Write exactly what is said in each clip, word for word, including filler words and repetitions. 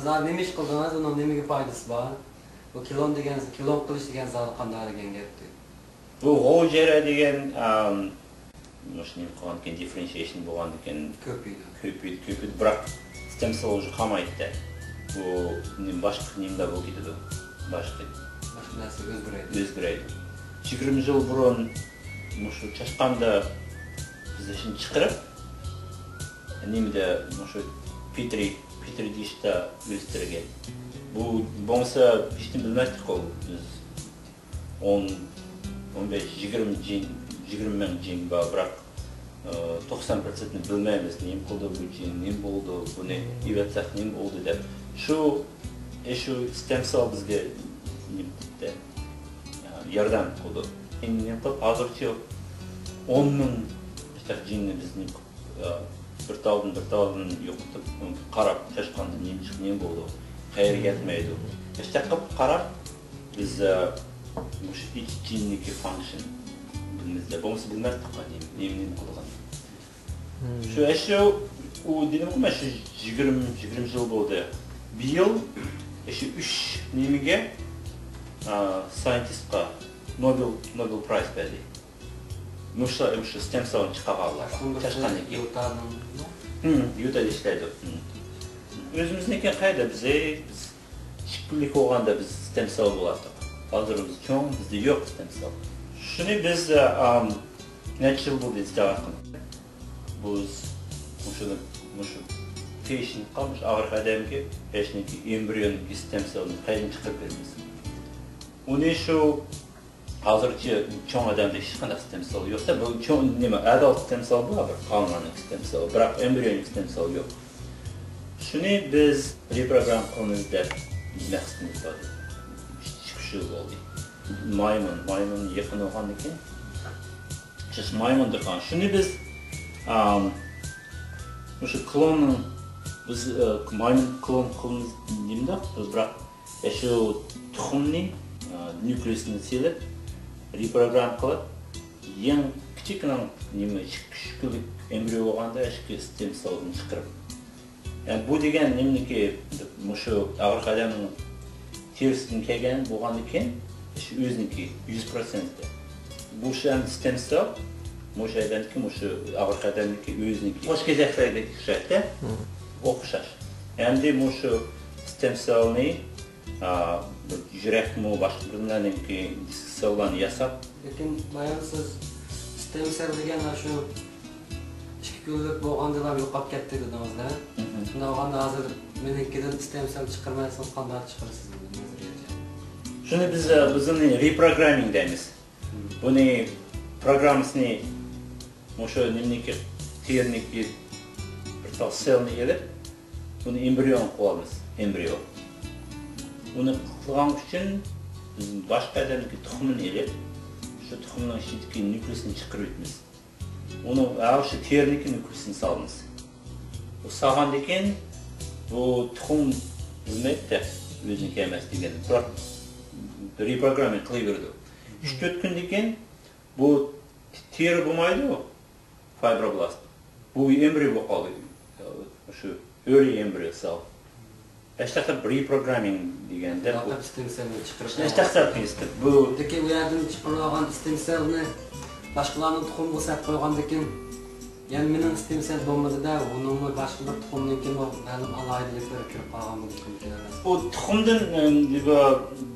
نېمە ئىش قىلدىڭىز؟ ئۇنىڭ نېمىگە پايدىسى بار؟ بۇ كلون دېگەن، كلون قىلىش دېگەن زادى قانداق دېگەن گەپتى؟ بۇ غوۋ جەرە دېگەن، ئام، مۇشۇ نېمە قىلغاندىكىن، دىففېرېنشىيېيشن بولغاندىكىن، كۆپىيىدۇ. كۆپىيىدۇ، كۆپىيىدۇ، بىراق ستېم سېل ئۇژې قالمايدۇ-دە. بۇ نېمە، باشقا نېمىلەر بولۇپ كېتىدۇ. باشقا. باشقا نەرسىگە ئۆزگىرەيدۇ. ئۆزگىرەيدۇ. يىگىرمە يىل بۇرۇن مۇشۇ چاشقاندا بىز شۇنى چىقىرىپ، نېمىدە، مۇشۇ پېترى، پېترى دىشتا ئۆستۈرگەن. بۇ بولمىسا ھېچنېمە بىلمەيتتۇق-قۇ بىز. ئون، ئون بەش، يىگىرمە جىن، يىگىرمە مىڭ جىن بار، بىراق، ئى، توقسان پىرسەنتنى بىلمەيمىز. نېمە قىلدى بۇ جىن، نېمە بولدى، بۇنى ئېۋەتسەك نېمە بولدى دەپ. شۇ، ئى، شۇ ستېم سېل بىزگە نېمە قىپتۇ، ياردەم قىلدى. ئەمدى نېمە قىلىپ، ھازىرچە ئون مىڭ جىننى بىز نېمە قىلىپ، ئى، بىر تالدىن بىر تالدىن يوقىتىپ، قاراپ، چاشقاندا نېمە چىقتى، نېمە بولدى، قەيەرگە يەتمەيدۇ. ئىشتە قىلىپ قاراپ، بىز، ئە، مۇشۇ ئىچ جىننىكى فانكشن بىلىمىزدە، بولمىسا بىلمەستۇق نېمە، نېمە، نېمە قىلغان. شۇ، شۇ، ئۇ دېدىمغۇ، مەن شۇ يىگىرمە، يىگىرمە يىل بولدى. بۇ يىل شۇ ئۈچ نېمىگە، ئە، سايېنتىستقا نوبېل، نوبېل پرايز بەردى. مۇشۇ، مۇشۇ ستېم سېلنى چىقارغانلار. چاشقاندىكى. يۇتانىڭ. ھىم، يۇتادا ئىشلەيدۇ. ھىم. ئۆزىمىزنىڭكى قەيدە بىز، بىز ئىككى كۈنلۈك بولغاندا بىز ستېم سېل بولاتتۇق. ھازىر بىز چوڭ، بىزدە يوق ستېم سېل. شۇنى بىز، ئام، نەچچە يىل بولدى ئىجاد قىلىپ. بىز مۇشۇنى، مۇشۇ پېشىنقا، مۇشۇ ئاغرىق ئادەمگە، پېشىنكى ئېمبرىيونىڭ ستېم سېلىنى قەيدىن چىقىرىپ بېرىمىز. ئۇنى شۇ ھازىرچە چوڭ ئادەمدە ھېچقانداق ستېم سېل يوق. بۇ چوڭ نېمە، ئادالت ستېم سېل بار، بىر قالمىغان ستېم سېل، بىراق ئېمبرىيونىك ستېم سېل يوق. شۇنى بىز رېپروگرامما قىلىمىز دەپ مەقسىتىمىز بار. ئىككى يىل بولدى. مايمۇن، مايمۇن يېقىن بولغاندىكىن، شۇ مايمۇندىن قالغان. شۇنى بىز، ئام، مۇشۇ كلوننىڭ، بىز، ئە، مايمۇن كلون قىلىمىز دېمىدۇق، بىراق ئە، شۇ تۇخۇمنى، ئە، نۇكلېئۇسنى سېلىپ، رېپروگرامما قىلىپ، يېڭى كىچىككىنە نېمە، ئىككى، ئۈچ كۈنلۈك ئېمبرىيو بولغاندا، ئىككى ستېم سېلدىن چىقىرىپ. يەنى بۇ دېگەن نېمىنىكى، مۇشۇ ئاغرىق ئادەمنىڭ تېرىسىدىن كەلگەن بولغاندىكىن، شۇ ئۆزىنىڭكى يۈز پىرسەنت. بۇ شۇ ئەمدى ستېم سېل، مۇشۇ ئادەمدىكى، مۇشۇ ئاغرىق ئادەمدىكى ئۆزىنىڭكى. قوش كېزەكلەرگە ئوخشايدۇ-دە. ئوخشاش. ئەمدى مۇشۇ ستېم سېلنى ئا، بىر يۈرەكمۇ، باشقا بىرلەرنىڭكى دىسك سېللارنى ياساپ. لېكىن بايام سىز ستېم سېل دېگەن شۇ ئىككى كۈنلۈك بولغاندىلا يوقاپ كەتتى دېدىڭىز-دە. مھم. شۇنداق بولغاندا ھازىر مېنىڭكىدىن ستېم سېل چىقىرمايسىز، قانداق چىقىرىسىز بۇنى نەزەرىيەتچە؟ شۇنى بىز، ئە، بىز ئۇنى رېپروگراممىنگ دەيمىز. مھم. بۇنى پروگراممىسىنى مۇشۇ نېمىنىڭكى، تېرىنىڭكى بىر تال سېلنى ئېلىپ، بۇنى ئېمبرىيونى قىلىۋالىمىز، ئېمبرىيو. بۇنى قىلغان ئۈچۈن بىز باشقا ئادەمنىڭكى تۇخۇمىنى ئېلىپ، شۇ تۇخۇمنىڭ ئىچىدىكى نۇكلېئۇسنى چىقىرىۋېتىمىز. ئۇنى، ھە، شۇ تېرىنىڭكى نۇكلېئۇسىنى سالىمىز. بۇ سالغاندىن كېيىن بۇ تۇخۇم بىلمەيدۇ-دە، ئۆزىنىڭكى ئەمەس دېگەننى، بىراق رېپروگراممىنگ قىلىۋېرىدۇ. ئۈچ تۆت كۈندىن كېيىن بۇ تېرە بولمايدۇ، فايبروبلاست. بۇ ئېمبرىيو بولۇپ قالدى. شۇ ئۆرى ئېمبرىيو سېل. ھېچ تەقسىر رېپروگراممىنگ دېگەندە بۇ. ھېچ تەقسىر بۇ. لېكىن ئۇ يەردىن چىقىرىلغان ستېم سېلنى باشقىلارنىڭ تۇخۇمىغا سەپ قويغاندىكىن، يەنە مېنىڭ ستېم سېل بولمىدى-دە، ئۇنىڭمۇ باشقا بىر تۇخۇمنىڭكىمۇ مەلۇم ئالاھىدىلىكلىرى كىرىپ قالغان بولۇشى مۇمكىن ئەمەس. ئۇ تۇخۇمدىن، ئەم،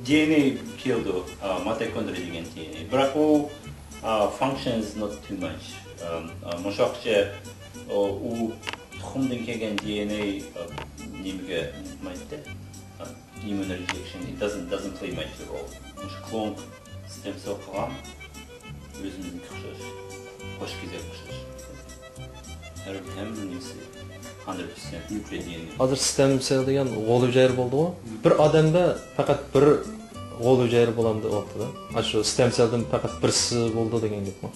دېگەن كېلىدۇ، ئا، مىتوكوندرىيا دېگەن دېئېنئېي. بىراق ئۇ، ئا، function is not too much. ئەم، ئا، مۇشۇقچە ئۇ، ئۇ تۇخۇمدىن كەلگەن دېئېنئېي، ئا، نېمىگە نېمە قىلمايدۇ؟ ئا، immunorejection، it doesn't، doesn't play much a role. مۇشۇ كلون ستېم سېل قىلغان ئۆزىمىزنىڭكى ئوخشاش. قوش كېزەك ئوخشاش. ھەر، ھەممە نېمىسى ھەندرېد پىرسەنت نۇكلېئۇس دېئېنئېي. ھازىر ستېم سېل دېگەن غول ھۈجەيرە بولدىغۇ؟ بىر ئادەمدە پەقەت بىر غول ھۈجەيرە بولامدۇ ئۇ ۋاقتىدا؟ ئاشۇ ستېم سېلدىن پەقەت بىرسى بولىدۇ دېگەن گەپمۇ؟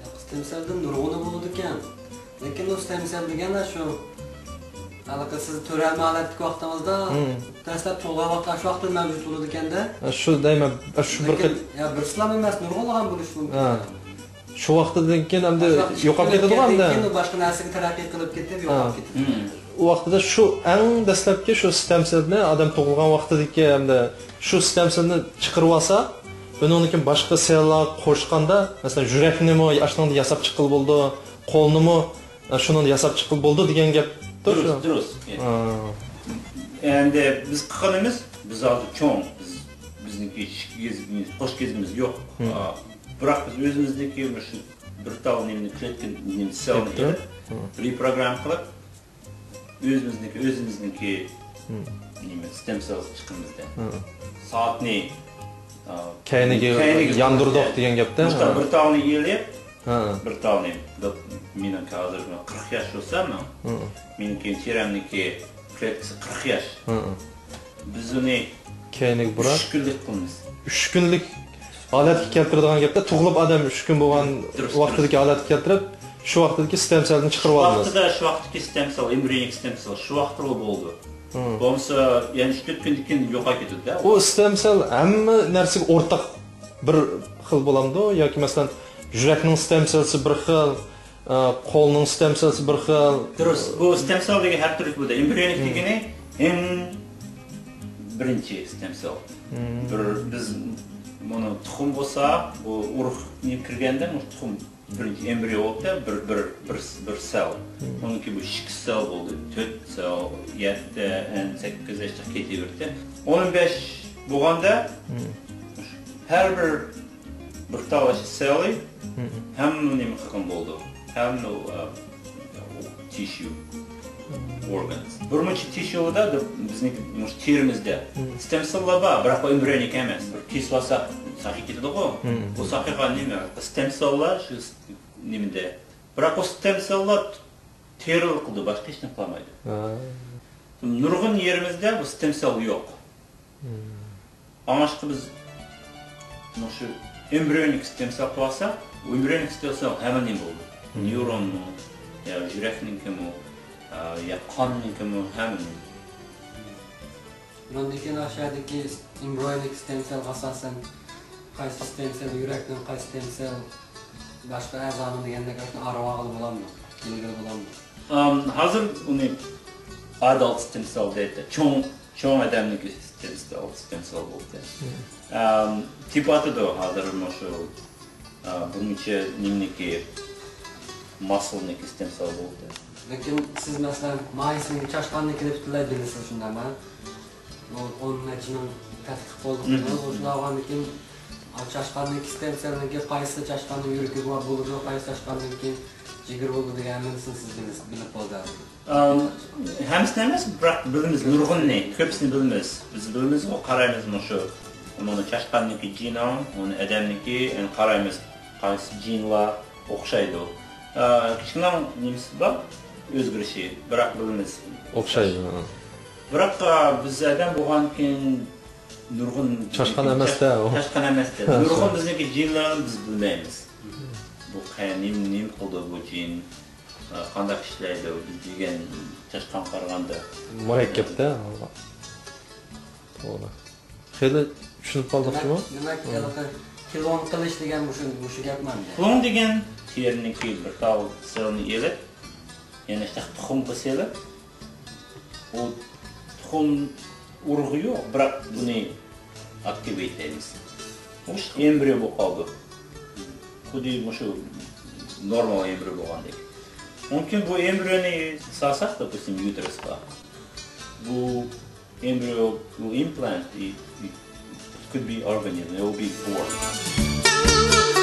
ياق، ستېم سېلدىن نۇرغۇنى بولىدىكەن. لېكىن ئۇ ستېم سېل دېگەن شۇ ھېلىقى سىز تۆرەلمە ھالەتتىكى ۋاقتىڭىزدا، دەسلەپ تۇغۇلغان ۋاقىت، شۇ ۋاقىتتا مەۋجۇت بولىدىكەن-دە. شۇ دەيمەن، شۇ بىر لېكىن، يا، بىرسىلام ئەمەس، نۇرغۇنلىغان بولۇشى مۇمكىن. شۇ ۋاقىتتىن كېيىن ئەمدى يوقاپ كېتىدىغۇ ئەمدى؟ كېيىن ئۇ باشقا نەرسىگە تەرەققىي قىلىپ كېتىپ يوقاپ كېتىدۇ. ئۇ ۋاقتىدا شۇ ئەڭ دەسلەپكى شۇ ستېم سېلنى ئادەم تۇغۇلغان ۋاقتىدىكى ھەمدە شۇ ستېم سېلنى چىقىرىۋالسا، بۇنىڭدىن كېيىن باشقا سېللارغا قوشقاندا، مەسىلەن، يۈرەكنىمۇ ئاشۇنىڭدا ياساپ چىققىلى بولىدۇ، قولنىمۇ، ئە، شۇنىڭدا ياساپ چىققىلى بولىدۇ دېگەن گەپتۇر شۇ. دۇرۇس، دۇرۇس. ھا. ئەمدى بىز قىلغىنىمىز، بىز ھازىر چوڭ، بىز، بىزنىڭكى ئىچكى گېزىت، قوش گېزىتىمىز يوق. ھىم. ئا، بىراق بىز ئۆزىمىزنىڭكى مۇشۇ بىر تال نېمىنى، كلېتكا نېمىنى، سېلنى ئېلىپ، رېپروگرامما قىلىپ، ئۆزىمىزنىڭكى، ئۆزىمىزنىڭكى ھىم. نېمە، ستېم سېل چىقىمىزدە. ھىم. سائەتنى، ئا، كەينىگە كەينىگە ياندۇردۇق دېگەن گەپتە. مۇشۇنداق ھىم. بىر تالنى ئېلىپ، ھىم. بىر تالنى، مېنىڭكى ھازىر قىرىق ياش بولسا، مېنىڭ، ھىم. مېنىڭكى تېرەمنىڭكى كلېتكىسى قىرىق ياش. ھىم. بىز ئۇنى كەينىگە بۇراپ، ئۈچ كۈنلۈك قىلىمىز. ئۈچ كۈنلۈك ھالەتكە كەلتۈرىدىغان گەپتە، تۇغۇلۇپ ئادەم ئۈچ كۈن بولغان دۇرۇس، ۋاقتىدىكى دۇرۇس. ھالەتكە كەلتۈرۈپ، شۇ ۋاقتىدىكى ستېم سېلنى چىقىرىۋالىمىز. شۇ ۋاقتىدا، شۇ ۋاقىتتىكى ستېم سېل، ئېمبرىيونىك ستېم سېل شۇ ۋاقىتتىلا بولىدۇ. ھىم. بولمىسا، يەنە ئۈچ تۆت كۈندىن كېيىن يوقاپ كېتىدۇ-دە. ئۇ ستېم سېل ھەممە نەرسىگە ئورتاق بىر خىل بولامدۇ؟ ياكى مەسىلەن، يۈرەكنىڭ ستېم سېلسى بىر خىل، ئە، قولنىڭ ستېم سېلسى بىر خىل. دۇرۇس، بۇ ستېم سېل دېگەن ھەر تۈرلۈك بولىدۇ. ئېمبرىيونىك ھىم. دېگىنى ئەڭ بىرىنچى ستېم سېل. ھىم. بىر، بىز بۇنى تۇخۇم بولسا، بۇ ئۇرۇق نېمە كىرگەندە، بۇ تۇخۇم بىرىنچى ئېمبرىيو بولۇپتۇ، بىر، بىر، بىر، بىر سېل. ھىم. ئۇنىڭكى بۇ ئىككى سېل بولدى، تۆت سېل، يەتتە، ئون سەككىز، ئاشۇنداق كېتىۋېرىدۇ. ئون بەش بولغاندا، ھىم. ھەر بىر بىر تال سېلى، ھىم. ھەممە نېمە قىلغان بولدى. ھەممە، ئا، تىشيۇ، ھىم. ئورگانىز. بىر مۇنچە تىشيۇدا، بىزنىڭ مۇشۇ تېرىمىزدە، ھىم. ستېم سېللار بار، بىراق ئۇ ئېمبرىيونىك ئەمەس. بىر كېسىۋالسا، ساقىيىپ كېتىدىغۇ. ھىم. ئۇ ساقىيغان نېمە؟ ستېم سېللار شۇ نېمىدە. بىراق ئۇ ستېم سېللار تېرىلا قىلىدۇ، باشقا ھېچنېمە قىلالمايدۇ. ھا. نۇرغۇن يېرىمىزدە بۇ ستېم سېل يوق. ھىم. ئاڭلاشقا بىز مۇشۇ ئېمبرىيونىك ستېم سېل قىلىۋالساق، ئېمبرىيونىك ستېم سېل ھەممە نېمە بولىدۇ. ھىم. نېيرونمۇ، يا يۈرەكنىڭكىمۇ، يا قاننىڭكىمۇ، ھەممە نېمە. ئۇنىڭدىن كېيىن ئاشۇ يەردىكى ئېمبرىيونىك ستېم سېلغا ئاساسەن، قايسى ستېم سېل يۈرەكنىڭ، قايسى ستېم سېل باشقا ئەزانىڭ دېگەندەك ئارىۋالغىلى بولامدۇ؟ بىلگىلى بولامدۇ؟ ئام، ھازىر ئۇنى ئادالت ستېم سېل دەيدۇ. چوڭ، چوڭ ئادەمنىڭكى ستېم سېل، ستېم سېل بولدى. مم. ئام، تېپىۋاتىدۇ ھازىر مۇشۇ، ئا، بىرمۇنچە نېمىنىڭكى، ماسلنىڭكى ستېم سېل بولدى. لېكىن سىز، مەسىلەن، مايسىنىڭكى، چاشقاننىڭكىنى پۈتۈنلەي بىلىسىز، شۇنداقمۇ؟ ئۇ ئون نەچچە مىڭ تەتقىق بولدى. مم. شۇنداق بولغاندىن كېيىن، ئا، چاشقاننىڭكى ستېم سېلنىڭكى قايسى چاشقاننىڭ يۈرىكى بولىدۇ، قايسى چاشقاننىڭكى جىگىرى بولىدۇ دېگەن ھەممىسىنى سىز بىلىسىز، بىلىپ بولدى ھازىر. ئام، ھەممىسىنى ئەمەس، بىراق بىلىمىز، نۇرغۇنىنى، كۆپىسىنى بىلىمىز. بىز بىلىمىز، ئۇ قارايمىز مۇشۇ. مۇنى چاشقاننىڭكى جېنى، مۇنى ئادەمنىڭكى، ئەمدى قارايمىز، قايسى جېنلار ئوخشايدۇ. ئا، كىچىككىنە نېمىسى بار، ئۆزگىرىشى، بىراق بىلىمىز. ئوخشايدۇ، ھە. بىراق، ئا، بىز ئادەم بولغاندىكىن نۇرغۇن چاشقان ئەمەس-دە، ئۇ. چاشقان ئەمەس-دە. ھە، نۇرغۇن شۇ. بىزنىڭكى جېنلارنى بىز بىلمەيمىز. بۇ قە-، نېمە، نېمە قىلىدۇ بۇ جېن؟ قانداق ئىشلەيدۇ؟ بىز دېگەن چاشقانغا قارىغاندا. مۇرەككەپ-دە. توغرا. خېلى چۈشىنىپ قالدۇقچۇ؟ دېمەك، دېمەك، ھېلىقى كلون قىلىش دېگەن مۇشۇ، مۇشۇ گەپمۇ ئەمدى؟ كلون دېگەن تېرىنىڭكى بىر تال سېلنى ئېلىپ، يەنە شۇنداق تۇخۇمغا سېلىپ، ئۇ تۇخۇم ئۇرۇقى يوق، بىراق بۇنى ئاكتىۋېيت دەيمىز. ئۇ ئېمبرىيو بولۇپ قالىدۇ. خۇددى مۇشۇ نورمال ئېمبرىيو بولغاندەك. مۇمكىن بۇ ئېمبرىيونى سالساق، دوپۇستىم، يۇتېرۇسقا، بۇ ئېمبرىيو، بۇ ئىمپلانت، it, it could be organism, it will be born.